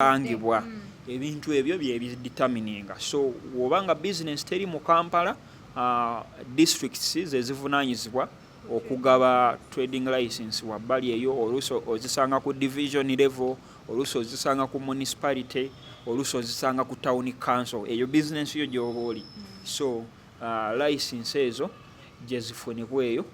Sangibwa ebintu ebyo byebidetermininga. So wobanga business teri mu Kampala, districts zezivunanyizibwa okugaba trading license wabbali eyo. Oluusi ozisanga ku division level, oluusi ozisanga ku municipality, oluusi ozisanga ku town council eyo business yo gyoba oli. So license ezo gyezifunibwa eyo,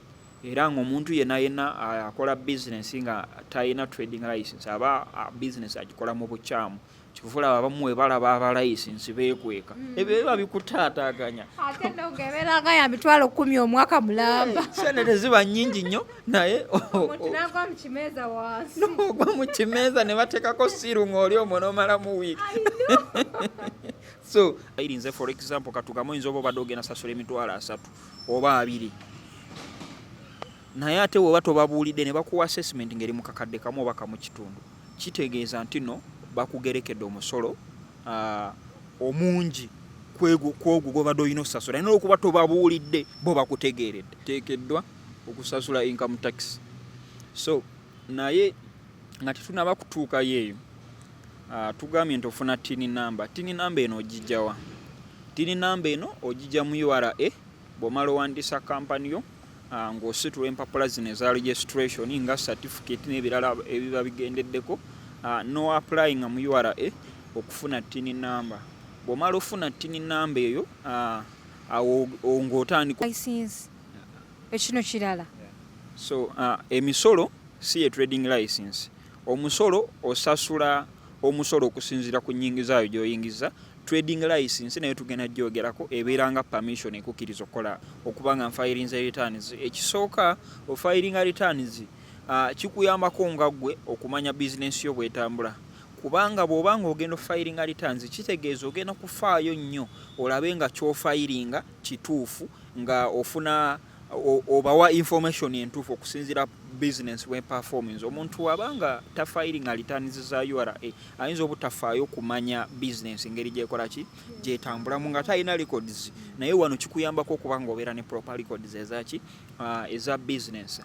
era ng'omuntu yenna yenna akola business nga talina trading license aba business agikola mu bukyamu. Kyova olaba abamu we balaba aba license beekweka. Ebyo biba bikutaataaganya. Ate nno ng'ebeera nga ya 100,000 omwaka mulamba. Sente teziba nnyingi nnyo, naye omuntu n'agwa mu kimeeza wansi. Ogwa mu kimeeza ne bateekako siiru ng'oli omwo n'omalamu wiiki. So irinze, for example, katugambe oyinza oba obadde ogenda sasula 30,000 oba 20, naye ate woba tobabuulidde ne bakuwa assessment ng'eri mu 1,000 oba 1.5, kitegeeza nti no bakugerekedde omusolo omungi kwogwo gwobadde olina osasula, naye olwokuba tobabuulidde bo bakutegeeredde teekeddwa okusasula income tax. So naye nga tetunaba kutuukayo eyo, tugambye nti ofuna TIN number. TIN number eno ogijjawa? TIN number eno ogijja mu URA bw'omala owandiisa kampani yo, ng'ositula empapula zino eza registration nga certificate n'ebirala ebiba bigendeddeko, no applyinga mu URA okufuna TIN number. Bw'omala ofuna TIN number eyo, awo ng'otandika license ekino kirala. So emisolo si ye trading license. Omusolo osasula omusolo okusinziira ku nnyingiza yo gy'oyingiza. Trading license naye tugenda gyogerako, ebeera nga permission ekukkiriza okukola okuba nga nfayirinze returns. Ekisooka, ofayiringa returns kikuyambako nga ggwe okumanya bizinensi yo bw'etambula, kubanga bw'oba nga ogenda ofayiringa returns, kitegeeza ogenda kufaayo nnyo olabe nga ky'ofayiringa kituufu, nga ofuna obawa information entuufu okusinziira business bwe performance. Omuntu wabanga tafayiringa returns za URA ayinza obutafaayo kumanya business engeri gyekola ki, gyetambulamu, nga talina records. Naye wano kikuyambako okuba nga obeera ne proper records ezaki, eza business.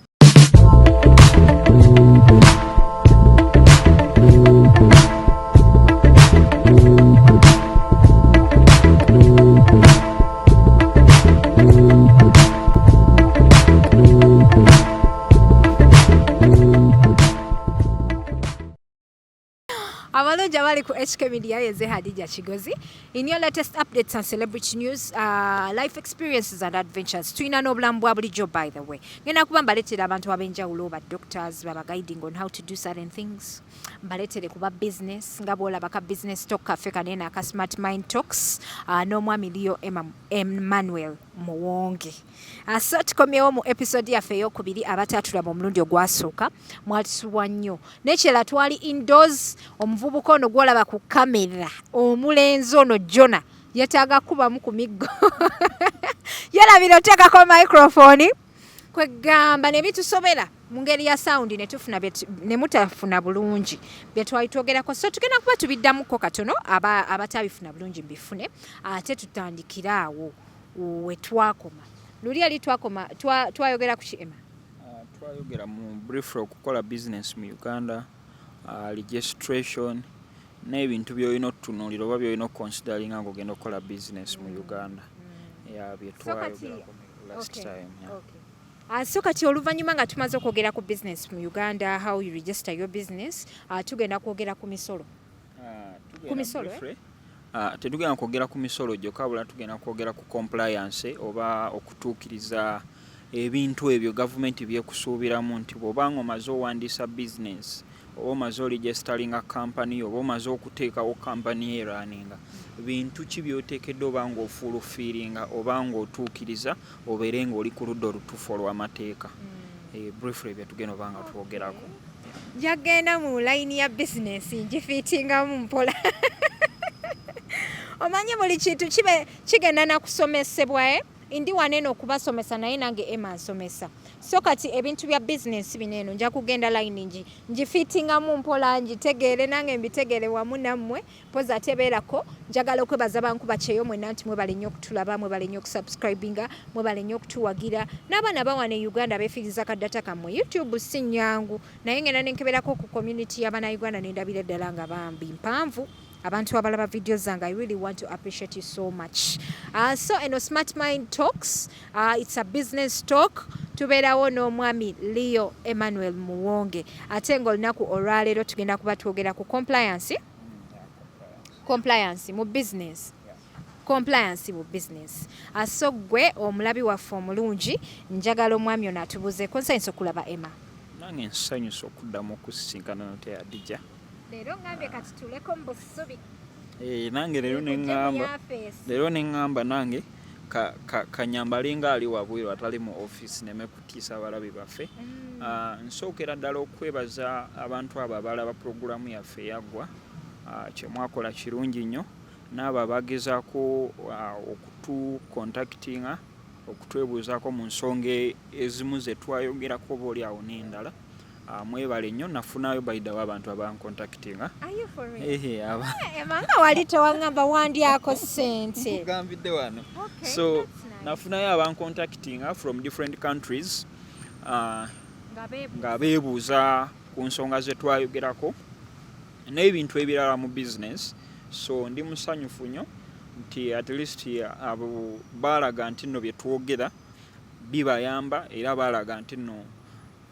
Abalungi abali ku HK Media, yeze Hadija Kigozi in your latest updates and celebrity news, life experiences and adventures. Tulina n'obulamu bwa bulijjo. By the way, ngenda kuba mbaleetera abantu ab'enjawulo, ba doctors baba guiding on how to do certain things, mbaleetere kuba business nga bw'olaba ka business talk kaffe kanene aka Smart Mind Talks, n'omwami Leo Emmanuel Muwonge. So tukomyewo mu episode yaffe eyokubiri. Abataatulaba omulundi ogwasooka mwatusubwa nnyo. N'ekirala, twali indoors. Omuvubuka ono gw'olaba ku kamera, omulenzi ono Jona, yetaaga kubamu ku miggo, yerabira oteekako microphone, kwegamba ne bitusobera mu ngeri ya sound ne tufuna ne mutafuna bulungi bye twali twogerako. So tugenda kuba tubiddamuko katono, abatabifuna bulungi mbifune, ate tutandikire awo we twakoma luli. Eri twakoma twayogera ku ki, Emma? Twayogera mu brief okukola business mu Uganda, registration n'ebintu by'olina okutunuulira oba by'olina okuconsideringa ng'ogenda okukola business mu Uganda. Yeah, bye So kati- twayogerako last time. Yeah. Okay. So kati oluvannyuma nga tumaze okwogera ku business mu Uganda, how you register your business, tugenda kwogera ku misolo. Tugenda Ku misolo, eh? briefly, tetugenda kwogera ku misolo gyokka, wabula tugenda kwogera ku compliance oba okutuukiriza ebintu ebyo gavumenti byekusuubiramu, nti bw'obanga omaze owandiisa business oba omaze oregisteringa company oba omaze okuteekawo company erunninga, bintu ki by'oteekeddwa oba ng'ofulfillinga oba ng'otuukiriza obeere ng'oli ku ludda olutuufu olw'amateeka. Briefly bye tugenda oba nga twogerako. Njagenda mu layini ya bizinesi ngifiitingamu mpola. Omanyi buli kintu kibe kigenda nakusomesebwa, eh? Ndi wano okubasomesa, naye nange Emma nsomesa. So kati ebintu bya bizinensi bino eno nja kugenda line ngifiitingamu mpola, ngitegeere nange mbitegeere wamu nammwe. Mpozi ate beerako njagala okwebaza bankuba kyeyo mwenna nti mwebale nnyo okutulaba, mwebale nnyo okusubscribinga, mwebale nnyo okutuwagira. N'abaana bawana e Uganda beefiiriza kadata kammwe. YouTube si nnyangu, naye ngenda nenkeberako ku community y'abannayuganda nendabira eddala nga bambi mpanvu abantu abalaba video zange. I really want to appreciate you so much. So eno Smart Mind Talks, it's a business talk. Tubeerawo n'omwami Leo Emmanuel Muwonge, ate ng'olunaku olwaleero tugenda kuba twogera ku compliance, compliance mu business, compliance mu business. So ggwe omulabi waffe omulungi, njagala omwami ono atubuuzeeko. Nsanyusa okulaba, Emma. Nange nsanyusa okuddamu okusisinkana nate, Hadija. Leero ngambye kati tuleko mu busubi. Eh, nange leero neŋŋamba, leero neŋŋamba nange kanyambale nga ali wabweru atali mu office, neme kutiisa abalabi baffe. Nsookera ddala okwebaza abantu abo abalaba puroguramu yaffe eyaggwa. Kyemwakola kirungi nnyo, n'abo abagezaako okutucontactinga, okutwebuuzaako mu nsonga ezimu ze twayogerako oba oli awo n'endala. Mwebale nnyo. Nafunayo bayidawo abantu abancontactinga. Nga wali tewaŋŋamba wandyako ssente. Kugambidde wano. So nafunayo abancontactinga from different countries nga beebuuza ku nsonga ze twayogerako n'ebintu ebirala mu business. So ndi musanyufu nnyo nti at least abo baalaga nti nno bye twogera bibayamba, era baalaga nti nno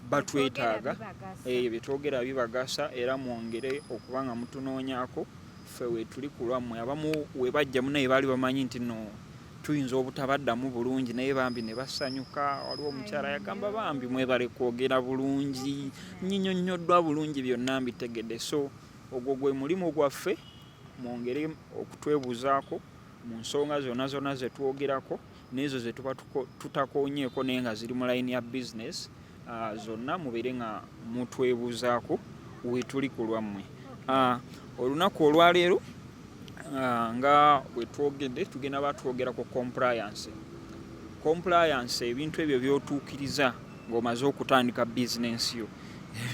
batwetaaga, bye twogera bibagasa, era mwongere okuba nga mutunoonyaako. Ffe weetuli ku lwammwe. Abamu we bajja munaye baali bamanyi nti nno tuyinza obutabaddamu bulungi, naye bambi ne basanyuka. Waliwo omukyala yagamba, "Bambi mwebale kwogera bulungi, nyinyonnyoddwa bulungi, byonna mbitegedde." So ogwo gwe mulimu gwaffe. Mwongere okutwebuuzaako mu nsonga zonna zonna ze twogerako n'ezo ze tuba tutakoonyeeko naye nga ziri mu layini ya business, zonna mubeere nga mutwebuuzaako, weetuli ku lwammwe. Olunaku olwaleero, nga bwe twogedde, tugenda batwogera ku compliance. Compliance, ebintu ebyo by'otuukiriza ng'omaze okutandika bizinensi yo,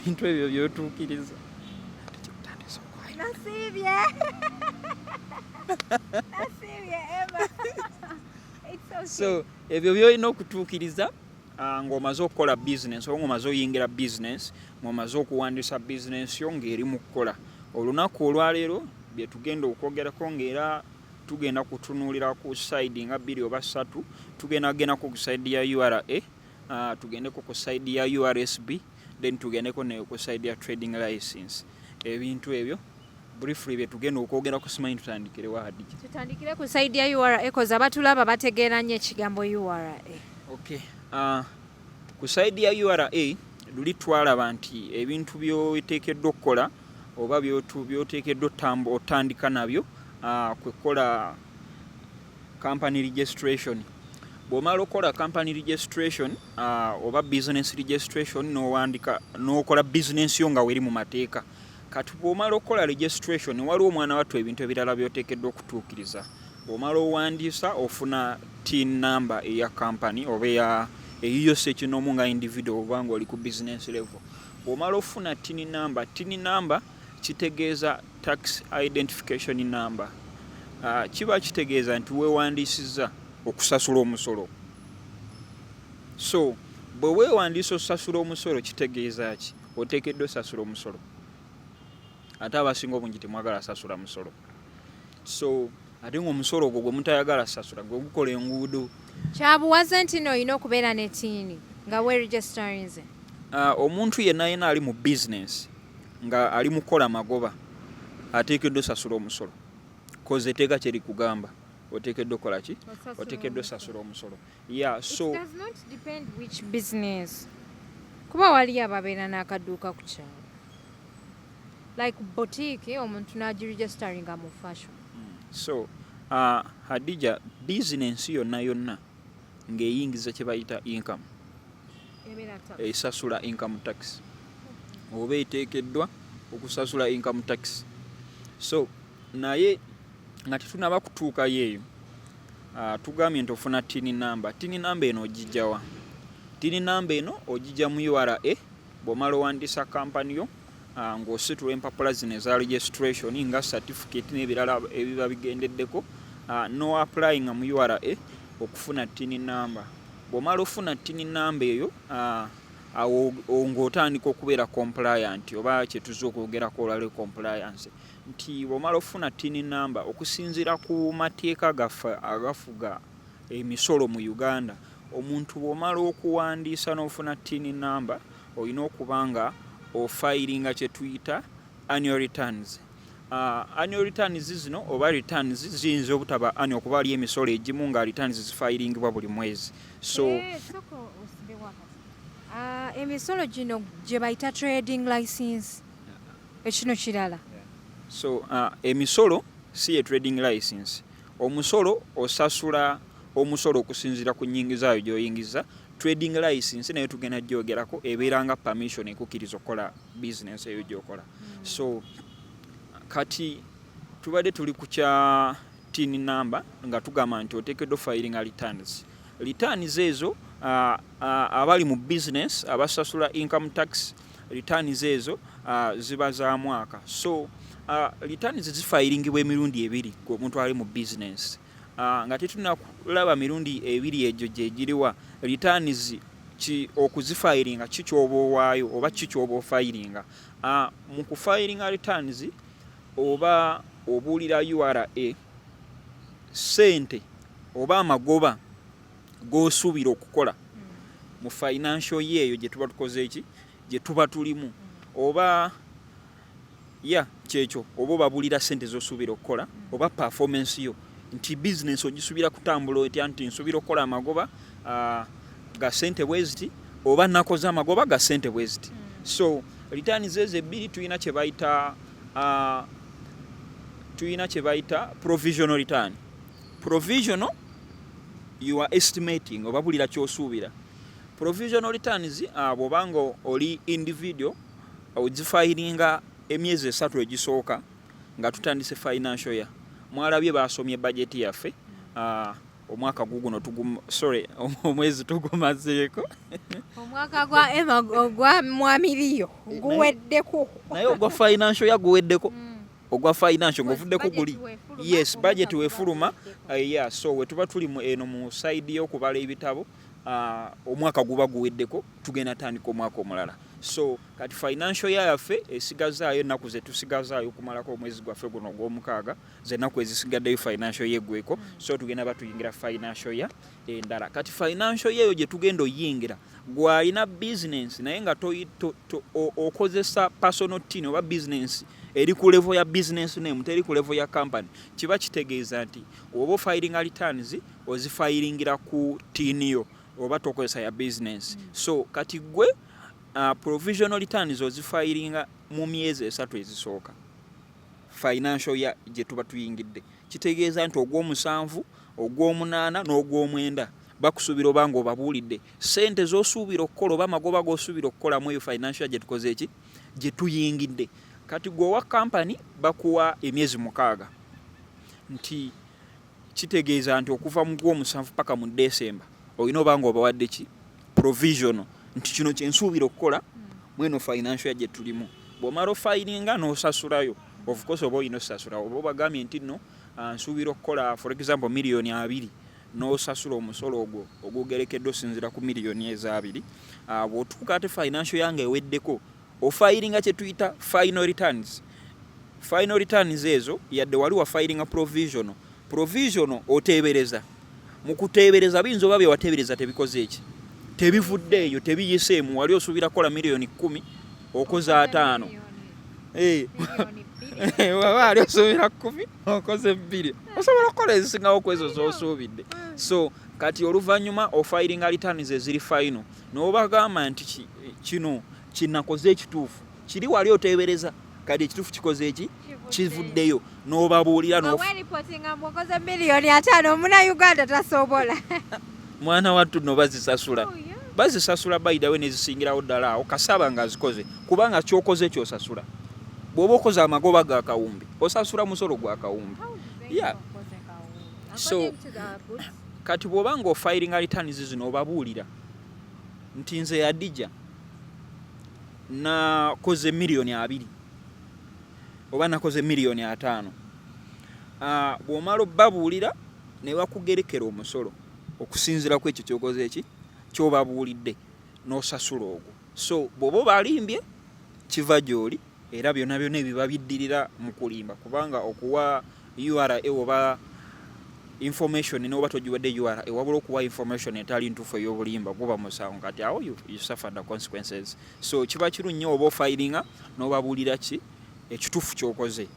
ebintu ebyo by'otuukiriza. Nasiibye, nasiibye, Emma. It's okay. So ebyo byolina okutuukiriza ng'omaze okukola bizinensi oba ng'omaze oyingira bizinensi, ng'omaze okuwandiisa bizinensi yo ng'eri mu kukola. Olunaku olwaleero bye tugenda okwogerako, ng'era tugenda kutunuulira ku side nga bbiri oba ssatu. Tugenda gendako ku side ya URA, tugendeko ku side ya URSB, then tugendeko ne ku side ya trading license. Ebintu ebyo briefly bye tugenda okwogerako. Simanyi tutandikirewa, Hadija? Tutandikire ku side ya URA, 'cause abatulaba bategeera nnyo ekigambo URA. Okay. Ku side ya URA, luli twalaba nti ebintu byoteekeddwa okukola oba byoteekeddwa otandika nabyo, kwe kukola company registration. Bw'omala okukola company registration, oba business registration, n'owandika n'okola business yo nga weri mu mateeka. Kati bw'omala okukola registration, waliwo omwana wattu ebintu ebirala by'oteekeddwa okutuukiriza. Bw'omala owandiisa, ofuna TIN number eya company oba eya eyiyo sekinoomu nga individual oba nga oli ku business level. Bw'omala ofuna TIN number, TIN number kitegeeza tax identification number. Kiba kitegeeza nti weewandiisizza okusasula omusolo. So bwe weewandiisa osasula omusolo, kitegeeza ki? Oteekeddwa osasula omusolo, ate abasinga obungi temwagala sasula musolo. So ate ngaomusolo ogwo gwe mutayagala sasula gwe gukola enguudo. Kyabuwaze nti no olina okubeera ne TIN nga weregisterinze? Omuntu yenna yenna ali mu business nga ali mu kukola magoba ateekeddwa osasula omusolo, 'cause etteeka kyerikugamba, oteekeddwa okukola ki? Oteekeddwa osasula omusolo, yeah. So it does not depend which business, kuba waliyo ababeera n'akaduuka ku kyalo, like boutique, omuntu n'agiregisteringa mu fashion. So Hadija, bizinensi yonna yonna ng'eyingiza kye bayita income esasula income tax oba eteekeddwa okusasula income tax. So naye nga tetunaba kutuukayo eyo, Tugambye nti ofuna TIN number. TIN number eno ogijjawa? TIN number eno ogijja mu URA bw'omala owandiisa kampani yo, ng'ositula empapula zino eza registration nga certificate n'ebirala ebiba bigendeddeko, no applyinga mu URA okufuna TIN number. Bw'omala ofuna TIN number eyo, awo ng'otandika okubeera compliant, oba kyetuzza okwogerako olwaleero, compliance, nti bw'omala ofuna TIN number, okusinziira ku mateeka gaffe agafuga emisolo mu Uganda, omuntu bw'omala okuwandiisa n'ofuna TIN number, olina okuba nga ofilinga kye tuyita annual returns. Annual returns zino oba returns ziyinza obutaba annual, kuba ali emisolo egimu nga returns zifilingibwa buli mwezi, so Emisolo gino gye bayita trading license, ekino kirala? So emisolo si ye trading license. Omusolo osasula omusolo okusinziira ku nnyingizaayo gy'oyingiza. Trading license naye tugenda gyogerako, ebeera nga permission ekukkiriza okukola business eyo gy'okola. So kati tubadde tuli ku kya TIN number, nga tugamba nti oteekeddwa filinga returns. Returns ezo, abali mu business abasasula income tax, returns ezo ziba za mwaka. So returns zifilingibwa emirundi ebiri omuntu ali mu business. Nga tetunakulaba mirundi ebiri egyo gye giriwa, returns ki okuzifilinga ki kyoba owaayo oba ki kyoba ofilinga? Mu kufilinga returns, oba obuulira URA sente oba amagoba g'osuubira okukola mu financial year eyo gye tuba tukoze eki gye tuba tulimu, oba ya kyekyo, oba obabuulira sente z'osuubira okukola oba performance yo, nti business ogisuubira kutambula otya, nti nsuubira okukola amagoba ga sente bwe ziti, oba nakoze amagoba ga sente bwe ziti. So returns ezo ebbiri, tulina kye bayita provisional return. Provisional, you are estimating, oba bulira kyosuubira. Provisional returns, bw'obanga oli individual, ogifilinga emyezi 3 egisooka nga tutandise financial year. Mwalabye basomye budget yaffe, omwaka guguno, sorry, omwezi tugumazeeko. Omwaka gwa ema ogwa mwamiriyo guweddeko. Naye ogwa financial year guweddeko. Ogwa financial ng'ovuddeko guli, yes, budget wefuluma, yeah. So we tuba tuli mu eno mu side y'okubala ebitabo, omwaka guba guweddeko, tugenda tandika omwaka omulala. So kati financial year yaffe esigazaayo ennaku ze tusigazaayo okumalako omwezi gwaffe guno ogw'omukaaga, zennaku ezisigaddeyo financial year eggweko. So tugenda batuyingira financial year endala. Kati financial year eyo gye tugenda oyingira, gwalina business naye nga okozesa personal tin oba business eri ku level ya business name, teri ku level ya company, kiba kitegeeza nti oba ofilinga returns, ozifilingira ku tin yo oba tokozesa ya business. So kati gwe, provisional returns ozifilinga mu myezi 3 ezisooka financial year gye tuba tuyingidde. Kitegeeza nti ogw'omusanvu, ogw'omunaana n'ogw'omwenda bakusuubira oba nga obabuulidde sente z'osuubira okukola oba amagoba g'osuubira okukolamu eyo financial gye tukoze eki gye tuyingidde. Kati gwe owa kampani bakuwa emyezi 6, nti kitegeeza nti okuva mu gw'omusanvu paka mu Desemba olina oba nga obawadde ki provisional, nti kino kyensuubira okukola mweno financial year gye tulimu. Bw'omala ofilinga n'osasulayo, of course oba olina osasula, oba obagambye nti nno, nsuubira okukola, for example, miliyoni 20, n'osasula omusolo ogwo ogugerekeddwa osinziira ku miliyoni ezo 20. Bw'otuuka ate financial yange eweddeko, ofilinga kye tuyita final returns. Final returns ezo, yadde wali wafilinga provisional, provisional oteebereza. Mu kuteebereza biyinza oba byewateebereza tebikoze eki tebivudde eyo, tebiyiseemu. Wali osuubira kukola miliyoni 10, okoze 50. Waba ali osuubira 10, okoze 2, osobola okukola ezisingawo ku ezo z'osuubidde. So kati oluvannyuma ofilinga returns eziri final, n'obagamba nti kino kinakoze ekituufu kiri wali oteebereza, kati ekituufu kikoze eki kivuddeyo, n'obabuulira. Okoze miliyoni 50, omunauganda tasobola. Mwana wattu nno bazisasula. Bazisasula by the way, nezisingirawo ddala awo kasaba nga azikoze, kubanga kyokoze kyosasula. Bw'oba okoze amagoba ga kawumbi, osasula musolo gwa kawumbi. Yeah. So kati bw'oba nga ofilinga returns zino, obabuulira nti nze Hadija nakoze 20 miliyoni oba nakoze 50 miliyoni. Bw'omala obbabuulira ne bakugerekera omusolo okusinziira ku ekyo kyokoze, eki kyobabuulidde, n'osasula ogwo. So bw'oba obalimbye, kiva gy'oli, era byonna byonna ebiba biddirira mu kulimba, kubanga okuwa URA oba information noba togiwadde URA, wabula okuwa information etali ntuufu ey'obulimba guba musango. Kati awo you suffer the consequences. So kiba kiru nnyo oba ofilinga n'obabuulira ki ekituufu kyokoze.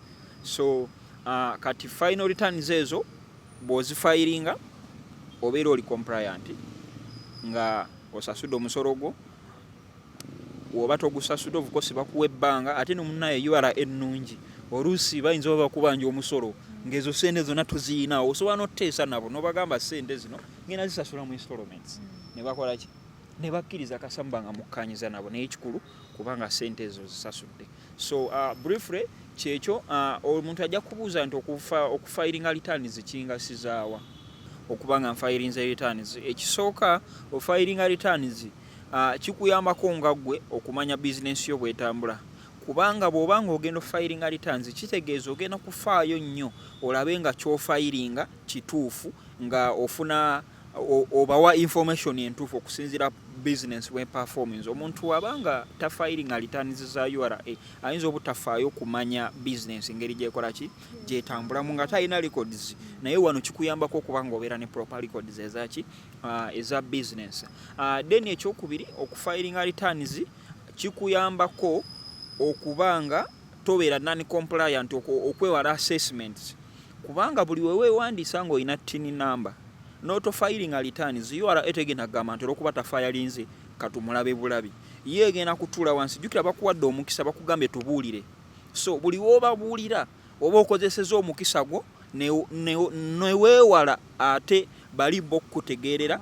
So kati final returns ezo bw'ozifilinga, obeera oli compliant nga osasudde omusolo gwo. Woba togusasudde, of course bakuwa ebbanga. Ate nomunaye URA ennungi, oluusi bayinza oba bakubanja omusolo ng'ezo sente zonna toziyinaawo, osobola n'otuteesa nabo n'obagamba sente zino ngenda zisasula mu installments, ne bakola ki, ne bakkiriza, kasamba nga mukkanyiza nabo. Naye ekikulu kubanga sente ezo zisasudde. So briefly kyekyo. Omuntu ajja kubuuza nti okufilinga returns kingasizaawa okuba nga nfilinze returns? Ekisooka, ofilinga returns kikuyambako nga ggwe okumanya bizinensi yo bwetambula, kubanga bw'oba nga ogenda ofilinga returns, kitegeeza ogenda kufaayo nnyo olabe nga kyofilinga kituufu, nga ofuna obawa information entuufu okusinziira business we performance. Omuntu wabanga tafilinga returns za URA, ayinza obutafaayo kumanya business engeri gyekola ki, gyetambulamu, nga talina records. Naye wano kikuyambako okuba nga obeera ne proper records ezaki, eza business. Then ekyokubiri, okufilinga returns kikuyambako okuba nga tobeera non compliant, okwewala assessments, kubanga buli weweewandiisa ng'olina TIN number n'otofilinga returns, URA tegenda kugamba nti olwokuba tafilinze katumulabe bulabi. Ye egenda kutuula wansi. Jjukira bakuwadde omukisa, bakugambye tubuulire. So buli woobabuulira oba okozeseza omukisa gwo neweewala ate bali bo okukutegeerera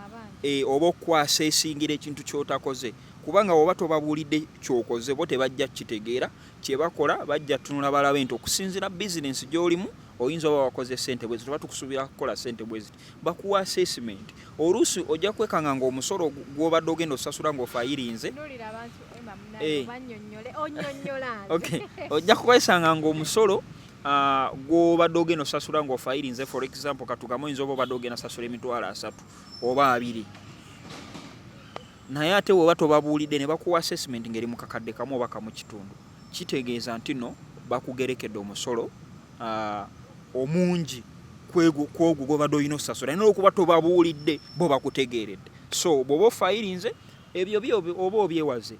oba okwaseesingira ekintu ky'otakoze, kubanga woba tobabuulidde kyokoze, bo tebajja kukitegeera. Kyebakola, bajja tunula balabe nti okusinziira bizinensi gy'olimu oyinza oba wakoze sente bweziti oba tukusuubira kukola sente bweziti, bakuwa assessment. Oluusi ojja kwekanga nga omusolo gw'obadde ogenda osasula ng'ofilinze Okay. Ojja kwesanga ng'omusolo gw'obadde ogenda osasula ng'ofilinze, for example katugambe oyinza oba obadde ogenda sasula 30,000 oba 20, naye ate woba tobabuulidde ne bakuwa assessment ng'eri mu 1,000 oba 1.5, kitegeeza nti no bakugerekedde omusolo omungi kwogwo gwobadde olina osasula, naye olwokuba tobabuulidde, bo bakutegeeredde. So bw'oba ofilinze, ebyo byo oba obyewaze.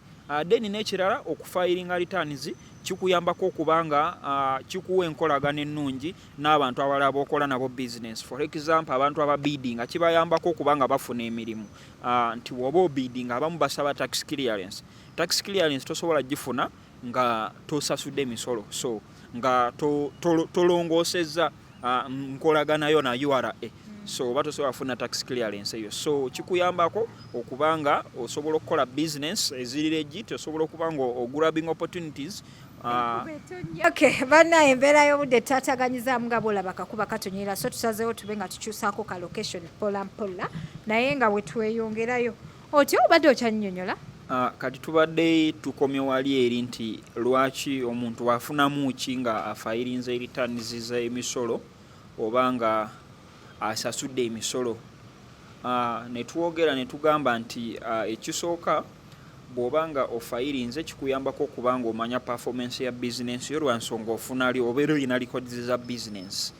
Then n'ekirala, okufilinga returns kikuyambako okubanga kikuwa enkolagana ennungi n'abantu abalala b'okola nabo business. For example, abantu ababiddinga kibayambako okubanga bafuna emirimu, nti bw'oba obiddinga, abamu basaba tax clearance. Tax clearance tosobola gifuna nga tosasudde emisolo, so nga tolongoosezza nkolaganayo na URA, so oba tosobola kufuna tax clearance eyo. So kikuyambako okuba nga osobola okukola business eziri legit, osobola okuba nga ograbbing opportunities. Okay, bannaye, embeera y'obudde taataganyizaamu nga bwolaba kakuba katonyera, so tusazeewo tube nga tukyusaako ka location mpola mpola, naye nga bwe tweyongerayo otyo obadde okyannyonnyola. Kati tubadde tukomye wali eri nti lwaki omuntu afunamu ki nga afilinze returns z'emisolo oba nga asasudde emisolo. Ne twogera ne tugamba nti ekisooka, bw'oba nga ofilinze, kikuyambako okuba nga omanya performance ya bizinensi yo, lwa nsonga ofuna li obeera olina records za bizinensi,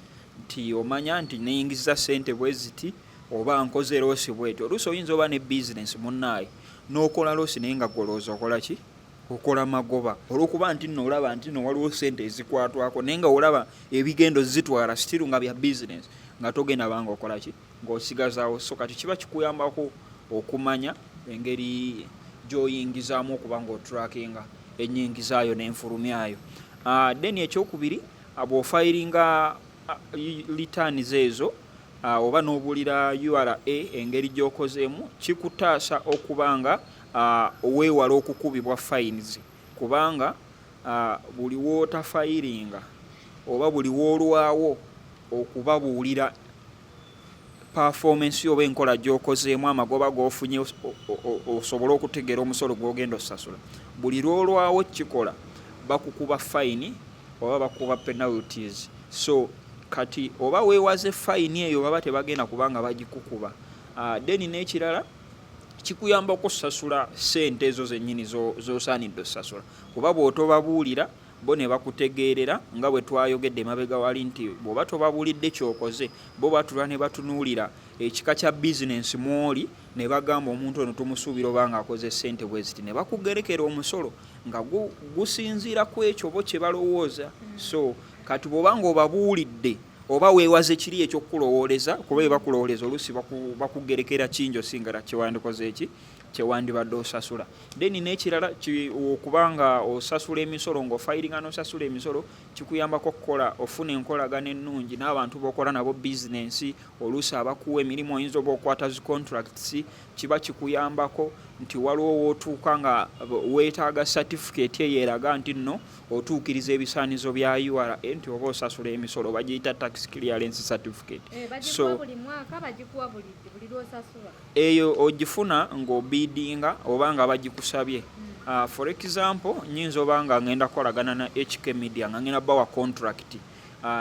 nti omanya nti neyingiza ssente bwe ziti oba nkoze loss bweti. Oluusi oyinza oba ne bizinensi munnaaye n'okola loss, naye nga golowooza okola ki, okola magoba, olwokuba nti nno olaba nti nno waliwo ssente ezikwatwako, naye nga olaba ebigendo zitwala still nga bya bizinensi, nga togenda banga okola ki, ng'osigazaawo. So kati kiba kikuyambako okumanya engeri gy'oyingizaamu, okuba ng'otrackinga ennyingizaayo n'enfulumyayo. Then ekyokubiri, bw'ofilinga returns ezo oba n'obuulira URA engeri gy'okozeemu, kikutaasa okuba nga weewala okukubibwa fines, kubanga buli wootafilinga oba buli woolwawo okubabuulira Performance oba enkola gy'okozeemu, amagoba g'ofunye, osobole okutegeera omusolo gw'ogenda osasula. Buli lwolwawo kikola, bakukuba fine oba bakuba penalties. So kati oba weewaze fine eyo, baba tebagenda kubanga bagikukuba. Then n'ekirala, kikuyamba okusasula sente ezo zennyini z'osaanidde osasula, kuba bw'otobabuulira bo ne bakutegeerera, nga bwe twayogedde emabega wali nti bw'oba tobabuulidde kyokoze, bo batula ne batunuulira ekika kya bizinensi mwoli ne bagamba, "Omuntu ono tumusuubira oba nga akoze sente bwe ziti," ne bakugerekera omusolo nga gusinziira ku ekyo bo kye balowooza. So kati bw'oba nga obabuulidde oba weewaze kiri ekyokukulowooleza, kuba bwe bakulowooleza oluusi bakugerekera kingi osingala kyewandikoze eki kyewandibadde osasula. Then n'ekirala, okuba nga osasula emisolo, ng'ofayiringa n'osasula emisolo, kikuyambako okukola ofuna enkolagana ennungi n'abantu b'okola nabo bizinensi. Oluusi abakuwa emirimu, oyinza oba okwata zi contracts, kiba kikuyambako nti waliwo wootuuka nga weetaaga certificate eyo eraga nti nno otuukiriza ebisaanizo bya URA, nti oba osasula emisolo, bagiyita tax clearance certificate. So buli mwaka bagikuwa, buli lwosasula? Eyo ogifuna ng'obiidinga oba nga bagikusabye. For example, nyinza oba nga ngenda kukolagana na HK Media, nga ngenda bawa contract,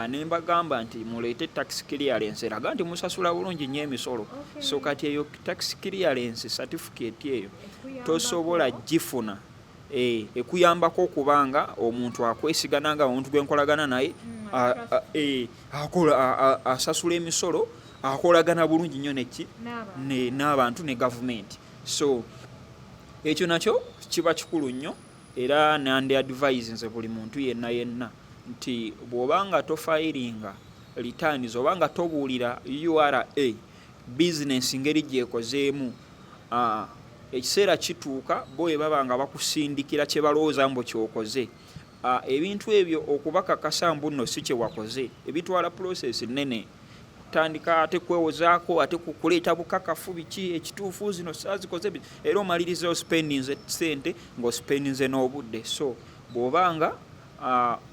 ne mbagamba nti muleete tax clearance eraga nti musasula bulungi nnyo emisolo. So kati eyo tax clearance certificate eyo tosobola gifuna, ekuyambako okuba nga omuntu akwesigana nga omuntu gwenkolagana naye akola, asasula emisolo, akolagana bulungi nnyo neki n'abantu ne gavumenti. So ekyo nakyo kiba kikulu nnyo, era nandi advise nze buli muntu yenna yenna nti bw'oba nga tofayiringa returns oba nga tobuulira URA bizinensi ngeri gyekozeemu, ekiseera kituuka bo bwe baba nga bakusindikira kye balowooza mbu kyokoze, ebintu ebyo okubakakasa mbu nno si kye wakoze, ebitwala process nnene, tandika ate kwewozaako, ate kuleeta bukakafu biki ekituufu, zino saazikoze, era omaliriza ospendinze sente ng'ospendinze n'obudde. So bw'obanga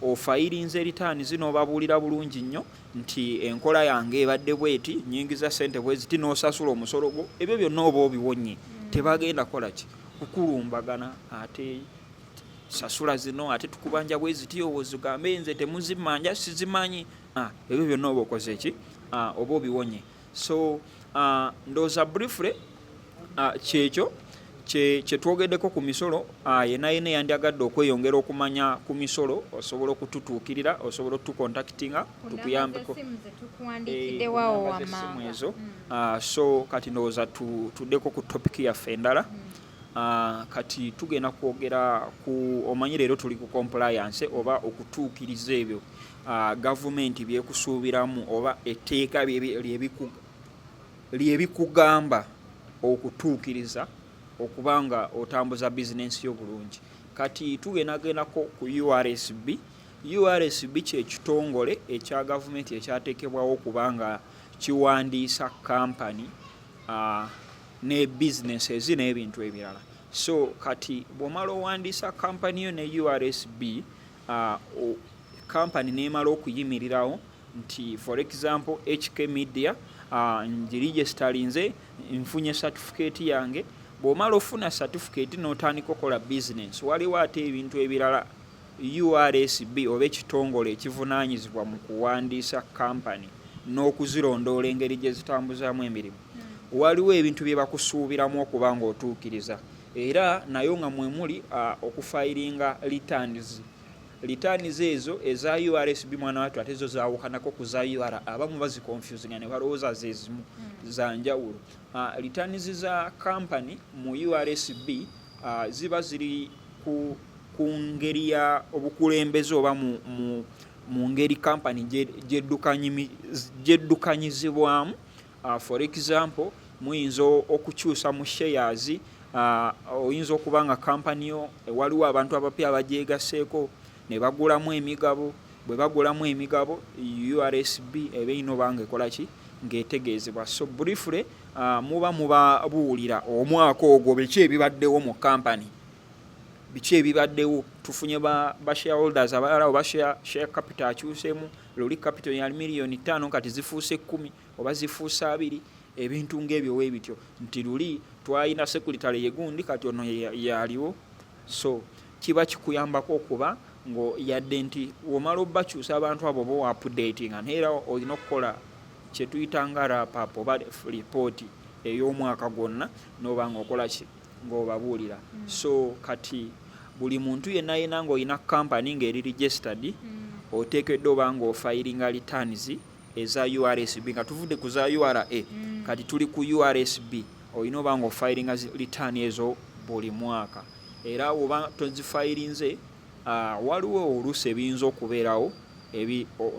ofayirinze returns n'obabuulira bulungi nnyo nti enkola yange ebadde bweti, nyingiza sente bwe ziti, n'osasula omusolo gwo, ebyo byonna oba obiwonye. Tebagenda kukola ki kukulumbagana, ate sasula zino, ate tukubanja bwe ziti, owozigambe nze temuzimanja, sizimanyi. Ebyo byonna oba okoze ki, oba obiwonye. So ndowooza briefly kyekyo kyetwogeddeko ku misolo. Yenna yenna yandyagadde okweyongera okumanya ku misolo, osobola okututuukirira, osobola otucontactinga tukuyambeko. Tukuwandiikiddewawo Essimu ezo. So kati ndowooza tuddeko ku topic yaffe endala. Kati tugenda kwogera ku, omanyi leero tuli ku compliance oba okutuukiriza ebyo gavumenti byekusuubiramu oba etteeka lyebikugamba okutuukiriza okuba nga otambuza bizinensi yo bulungi. Kati tugendagendako ku URSB. URSB kyekitongole ekya gavumenti ekyateekebwawo okuba nga kiwandiisa kampani ne businesses n'ebintu ebirala. So kati bw'omala owandiisa kampani yo ne URSB, kampani n'emala okuyimirirawo nti for example HK Media ngiregisterinze, nfunye certificate yange. Bw'omala ofuna certificate n'otandika okukola business, waliwo ate ebintu ebirala URSB oba ekitongole ekivunaanyizibwa mu kuwandiisa kampani n'okuzirondoola engeri gye zitambuzaamu emirimu, waliwo ebintu bye bakusuubiramu okuba ng'otuukiriza, era nayo nga mwe muli okufayiringa returns. Returns ezo eza URSB, mwana wattu, ate zo zaawukanako ku za URA. Abamu baziconfusinga ne balowooza ze zimu, za njawulo. Returns za kampani mu URSB ziba ziri ku ngeri ya obukulembeze oba mu ngeri kampani gyeddukanyizibwamu. For example, muyinza okukyusa mu shares, oyinza okuba nga kampani yo waliwo abantu abapya abagyegaseeko ne bagulamu emigabo. Bwe bagulamu emigabo, URSB eba erina oba nga ekola ki, ng'etegeezebwa. So briefly, muba mubabuulira omwaka ogwo biki ebibaddewo mu kampani. Biki ebibaddewo? Tufunye ba shareholders abalala, oba share capital akyusemu. Luli capital yali miliyoni 5, kati zifuuse 10 oba zifuuse 20, ebintu ng'ebyo weebityo, nti luli twalina secretary yegundi, kati ono yaliwo. So kiba kikuyambako okuba ngo yadde nti womala obakyusa abantu abo bo updatinga, naye era olina okukola kyetuyita nga wrap up oba ripooti ey'omwaka gwonna, noba nga okola ki, ng'obabuulira. So kati buli muntu yenna yenna ng'olina kampani ng'eri registered, oteekeddwa oba ng'ofilinga returns eza URSB. Nga tuvudde ku za URA, kati tuli ku URSB. Olina oba ng'ofilinga return ezo buli mwaka, era oba tozifilinze, waliwo oluusi ebiyinza okubeerawo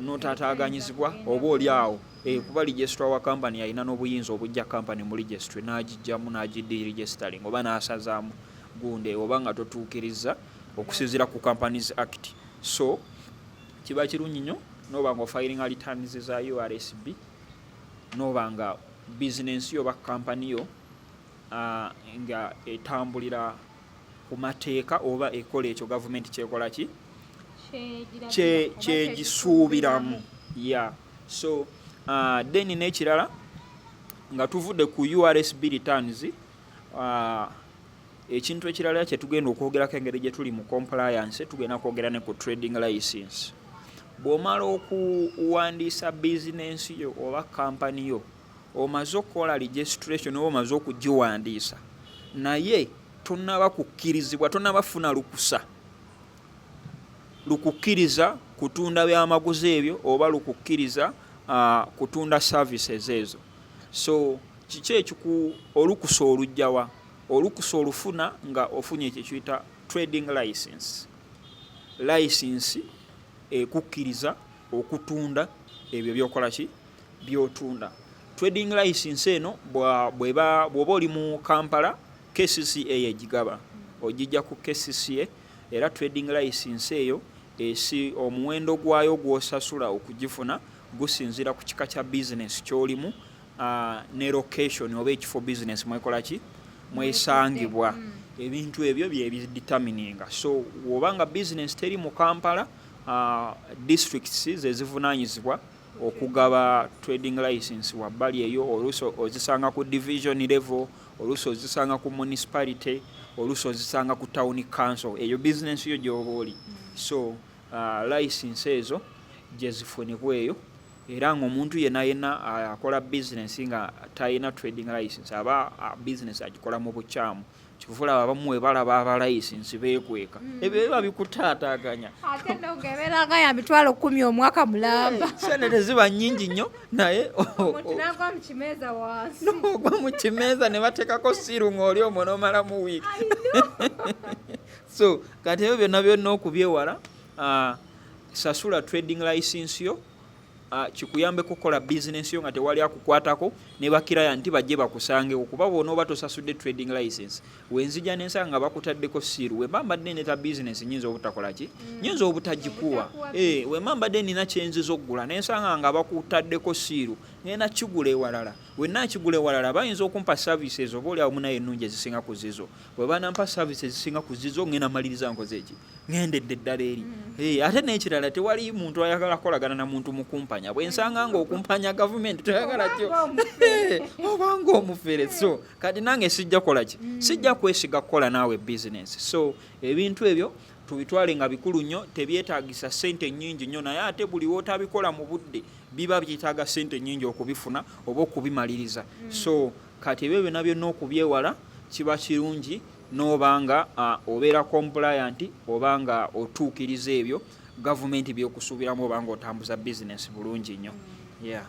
n'otaataaganyizibwa oba oli awo. Kuba registrar wa kampani alina n'obuyinza obujja kampani mu registry n'agijjamu, n'agideregistering oba n'asazaamu gundi oba nga totuukiriza okusinziira ku Companies Act. So kiba kirungi nnyo noba nga ofilinga returns za URSB, noba nga bizinensi yo oba kampani yo nga etambulira ku mateeka oba ekola ekyo gavumenti kyekola ki kyegisuubiramu. Yeah, so then n'ekirala, nga tuvudde ku URSB returns, ekintu ekirala kyetugenda okwogerako, engeri gye tuli mu compliance, tugenda kwogera ne ku trading license. Bw'omala okuwandiisa bizinensi yo oba kampani yo, omaze okukola registration oba omaze okugiwandiisa, naye tonnaba kukkirizibwa, tonnaba funa lukusa lukukkiriza kutunda byamaguzi ebyo oba lukukkiriza kutunda services ezo. So kiki ekiku olukusa olujjawa? Olukusa olufuna nga ofunye ekyo kiyita trading license, license ekukkiriza okutunda ebyo byokola ki, byotunda. Trading license eno bw'oba oli mu Kampala, KCCA egigaba, ogijja ku KCCA. Era trading license eyo esi omuwendo gwayo gw'osasula okugifuna gusinziira ku kika kya business ky'olimu ne location oba ekifo business mwekola ki, mwesangibwa. Ebintu ebyo byebidetermininga. So woba nga business teri mu Kampala, districts zezivunaanyizibwa okugaba trading license wabbali eyo. Oluusi ozisanga ku division level, oluusi ozisanga ku municipality, oluusi ozisanga ku town council eyo business yo gy'oba oli. So license ezo gye zifunibwa eyo, era ng'omuntu yenna yenna akola business nga talina trading license aba business agikola mu bukyamu. Kyova olaba abamu we balaba aba license beekweka. Ebyo biba bikutaataaganya. Ate nno ng'ebeeranga ya 100,000 omwaka mulamba. Sente teziba nnyingi nnyo, naye omuntu n'agwa mu kimeeza wansi. Ogwa mu kimeeza ne bateekako seal ng'oli omwo n'omalamu wiiki. So kati ebyo byonna byonna okubyewala, sasula trading license yo, kikuyambeko okukola bizinensi yo nga tewali akukwatako ne bakiraya nti bajje bakusangewo. Kuba bw'onooba tosasudde trading license, wenzija nensanga nga bakutaddeko seal, wemba mbadde neta bizinensi nyinza obutakola ki, nyinza obutagikuwa. Wemba mbadde nina kyenziza okugula nensanga nga bakutaddeko seal, ngenda kigula ewalala. Wenna kigula ewalala, bayinza okumpa services oba oli awo munaye ennungi ezisinga ku zizo. Bwe banampa services ezisinga ku zizo, ngenda maliriza nkoze eki, ŋŋendedde eddala eri. Ate n'ekirala, tewali muntu ayagala kukolagana na muntu mukumpanya. Bwe nsanga ng'okumpanya gavumenti toyagala kyo obanga omufere, so kati nange sijja kukola ki, sijja kwesiga kukola naawe bizinensi. So ebintu ebyo tubitwale nga bikulu nnyo. Tebyetaagisa ssente nnyingi nnyo, naye ate buli wootabikola mu budde biba byetaaga ssente nnyingi okubifuna oba okubimaliriza. So kati ebyo byonna byonna okubyewala, kiba kirungi n'oba nga obeera compliant oba nga otuukiriza ebyo gavumenti byekusuubiramu oba nga otambuza bizinensi bulungi nnyo, yeah.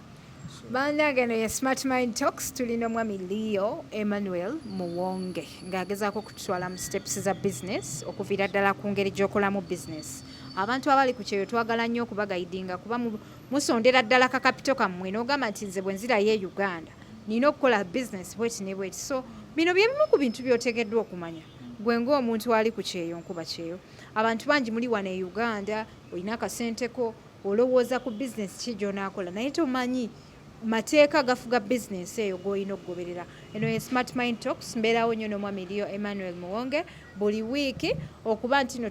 Bannange, eno ye Smart Mind Talks. Tulina omwami Leo Emmanuel Muwonge ng'agezaako okututwala mu steps za business, okuviira ddala ku ngeri gy'okolamu business. Abantu abali ku kyeyo twagala nnyo okubaguidinga, kuba musondera ddala ka capital kammwe n'ogamba nti nze bwe nzirayo e Uganda nina okukola business bweti ne bweti. So bino bye bimu ku bintu by'oteekeddwa okumanya gwe ng'omuntu ali ku kyeyo, nkuba kyeyo. Abantu bangi muli wano e Uganda, olina akasenteko, olowooza ku bizinesi ki gy'onaakola, naye tomanyi. Mateeka gafuga bizinesi eyo g'olina okugoberera. Eno ye Smart Mind Talks, mbeerawo nnyo n'omwami Leo Emmanuel Muwonge buli wiiki okuba nti no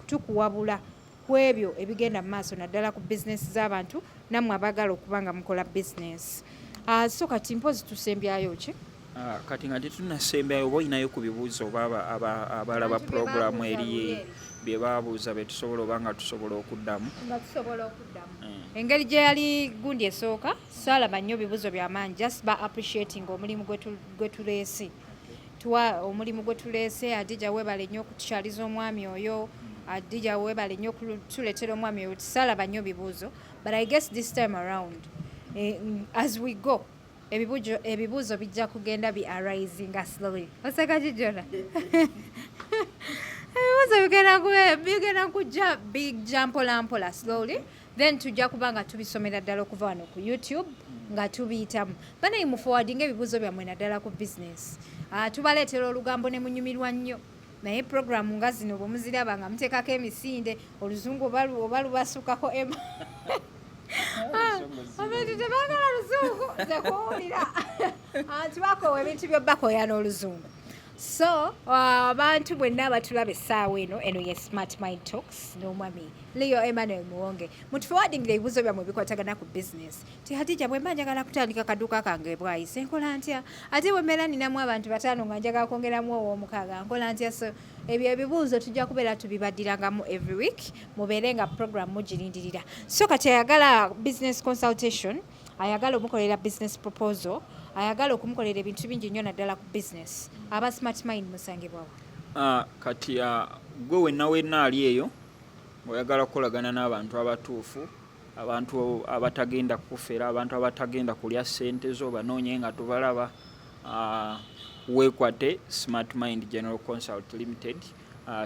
tukuwabula ku ebyo ebigenda mu maaso naddala ku bizinesi z'abantu nammwe abaagala okuba nga mukola bizinesi. So kati mpozi tusembyayo ki? Kati nga tetunnasembyayo, oba olinayo ku bibuuzo oba abalaba Abantu bye pulogulaamu babuuza eri luli eri. Bye babuuza bye tusobola oba nga tusobola okuddamu. Nga tusobola okuddamu. Engeri gye yali gundi esooka, saalaba nnyo bibuuzo byamaanyi, just ba appreciating omulimu gwe tuleese, tuwa omulimu gwe tuleese. Adija, weebale nnyo okutukyaliza omwami oyo. Adija, weebale nnyo okutuleetera omwami oyo. Saalaba nnyo bibuuzo, but I guess this time around, as we go, ebibuuzo bijja kugenda bi arisinga slowly. Oseka kijona, ebibuuzo bigenda kujja bijja mpola mpola, slowly, then tujja kuba nga tubisomera ddala okuva wano ku YouTube nga tubiyitamu. Banaye, muforwardinga ebibuuzo byammwe naddala ku business. Tubaleetera olugambo ne munyumirwa nnyo, naye programu nga zino bwe muziraba nga muteekako emisinde, oluzungu oba lubasukako ema. Abantu tebaagala luzungu, nze kuwulira abantu bakoowa ebintu byobakoya n'oluzungu. So abantu bwenna abatulaba essaawa eno, eno ye Smart Mind Talks n'omwami Leo Emmanuel Muwonge. Mutuforwardingira ebibuuzo byammwe bikwatagana ku business ti Hadija, bwe mba njagala kutandika kaduuka kange bwayise, nkola ntya? Ate bwe mbeera ninamu abantu bataano nga njagala kwongeramu ow'omukaaga, nkola ntya? So ebyo ebibuuzo tujja kubeera tubibaddirangamu every week, mubeere nga program mugirindirira. So kati ayagala business consultation, ayagala omukolera business proposal, ayagala okumukolera ebintu bingi nnyo naddala ku business, aba Smart Mind musangibwawo? Kati gwe wenna wenna ali eyo ng'oyagala kukolagana n'abantu abatuufu, abantu abatagenda kufera, abantu abatagenda kulya ssente zo, banoonye nga tubalaba. Weekwate Smart Mind General Consult Limited.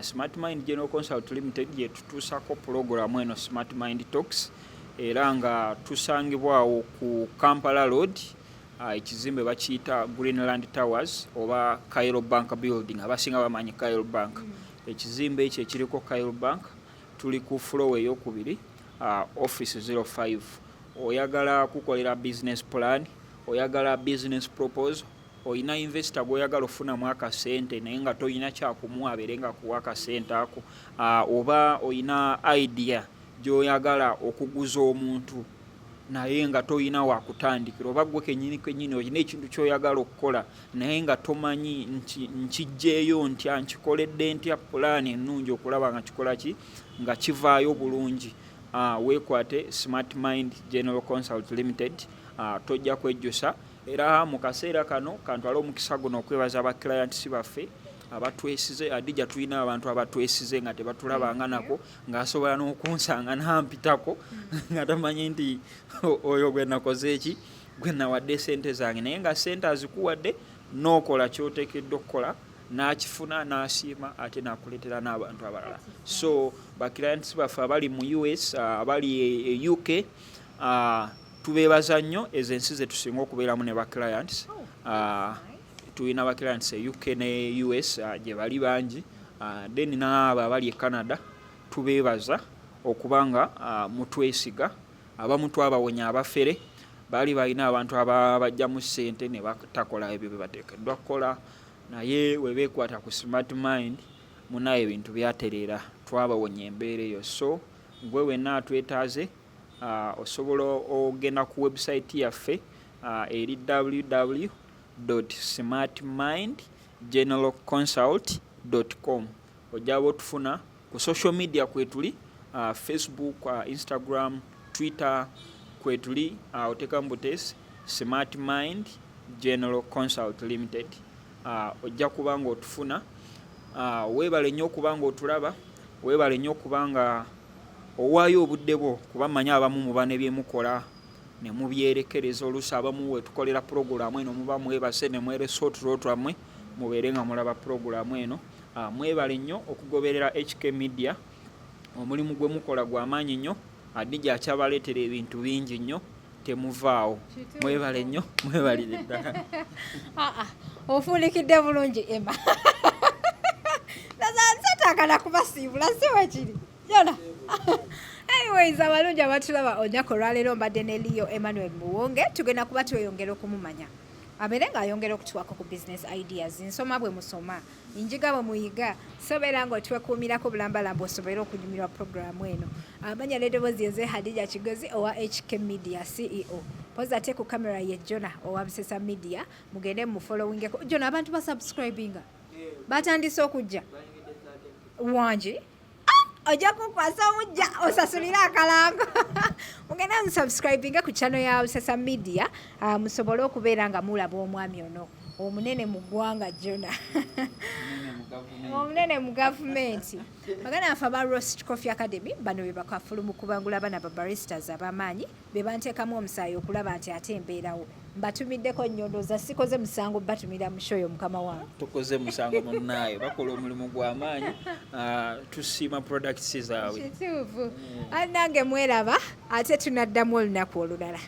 Smart Mind General Consult Limited yetutuusako pulogulaamu eno, Smart Mind Talks, era nga tusangibwawo ku Kampala Road. Ekizimbe bakiyita Greenland Towers oba Cairo Bank Building, abasinga bamanyi Cairo Bank. Ekizimbe ekyo ekiriko Cairo Bank, tuli ku floor eyokubiri, office 05. Oyagala kukolera business plan, oyagala business proposal, oyina investor gw'oyagala ofunamu akasente naye nga toyina kyakumuwa abeere nga kuwa akasente ako, oba oyina idea gy'oyagala okuguza omuntu naye nga toyina wakutandikira, oba gwe kenyini kenyini olina ekintu ky'oyagala okukola naye nga tomanyi nti nkijjeeyo ntya, nkikoledde ntya pulaani ennungi okulaba nga kikola ki nga kivaayo bulungi, weekwate Smart Mind General Consult Limited. Tojja kwejjusa. Era mu kaseera kano kantwale omukisa guno okwebaza aba clients baffe abatwesize. Adija, tulina abantu abatwesize nga tebatulabanga nako, ng'asobola n'okunsanga nampitako nga tamanyi nti oyo gwe nakoze eki, gwe nawadde sente zange, naye nga sente azikuwadde n'okola kyoteekeddwa okukola, n'akifuna n'asiima, ate n'akuleetera n'abantu abalala. So ba clients baffe abali mu US, abali e UK, tubeebaza nnyo. Ezo ensi ze tusinga okubeeramu ne ba clients. Tulina ba clients e UK ne US, gye bali bangi. Then n'abo abali e Canada tubeebaza okuba nga mutwesiga. Abamu twabawonya abafere, baali balina abantu abajjamu ssente ne batakola ebyo bye bateekeddwa kukola, naye we beekwata ku Smart Mind, munaye ebintu byatereera, twabawonya embeera eyo. So gwe wenna atwetaaze, osobola ogenda ku website yaffe, eri www smartmindgeneralconsult com. Ojjaba otufuna ku social media kwetuli, Facebook, Instagram, Twitter kwetuli. Oteekamu buteesi Smart Mind General Consult Limited, ojja kuba nga otufuna. Weebale nnyo okuba nga otulaba, weebale nnyo okuba nga owaayo obudde bwo, kuba mmanyi abamu muba ne byemukola ne mubyerekereza. Oluusi abamu wetukolera pulogulaamu eno muba mwebase ne mweresa otulo twammwe mubeere nga mulaba pulogulaamu eno. Mwebale nnyo okugoberera HK Media. Omulimu gwe mukola gwa maanyi nnyo. Adija akyabaleetera ebintu bingi nnyo, temuvaawo. Mwebale nnyo, mwebalire ddala. Ofuulikidde bulungi, Emma. Nsetagala kubasiibula, si wekiri yona. Anyways, abalungi abatulaba, olunaku olwaleero mbadde ne Leo Emmanuel Muwonge. Tugenda kuba tweyongera okumumanya, abeere ng'ayongera okutuwako ku business ideas. Nsoma bwe musoma, njiga bwe muyiga. Sobeera ng'otwekuumirako bulambalamba osobole okunyumirwa programu eno. Amanya n'eddoboozi yenze Hadija Kigozi owa HK Media CEO. Poza ate ku kamera ye Jona owa Busesa Media. Mugende mufollowingeko Jona. Abantu basubscribinga, batandise okujja wangi. Ah, ojja kukwasa omujja osasulire akalango. Mugende musubscribinge ku channel ya Busesa Media, musobole okubeera nga mulaba omwami ono omunene mu ggwanga, Jona omunene mu gavumenti. Baganda baffe aba Roast Coffee Academy, bano be bakafulu mu kubangula abaana ba baristas ab'amaanyi, be banteekamu omusaayi okulaba nti ate embeerawo. Mbatumiddeko nnyo, ndowooza sikoze musango batumira mu show yo, mukama wange. Tukoze musango munnaayo, bakola omulimu gw'amaanyi. Ah, tusiima products zaabwe. Kituufu, nange mweraba, ate tunaddamu olunaku olulala.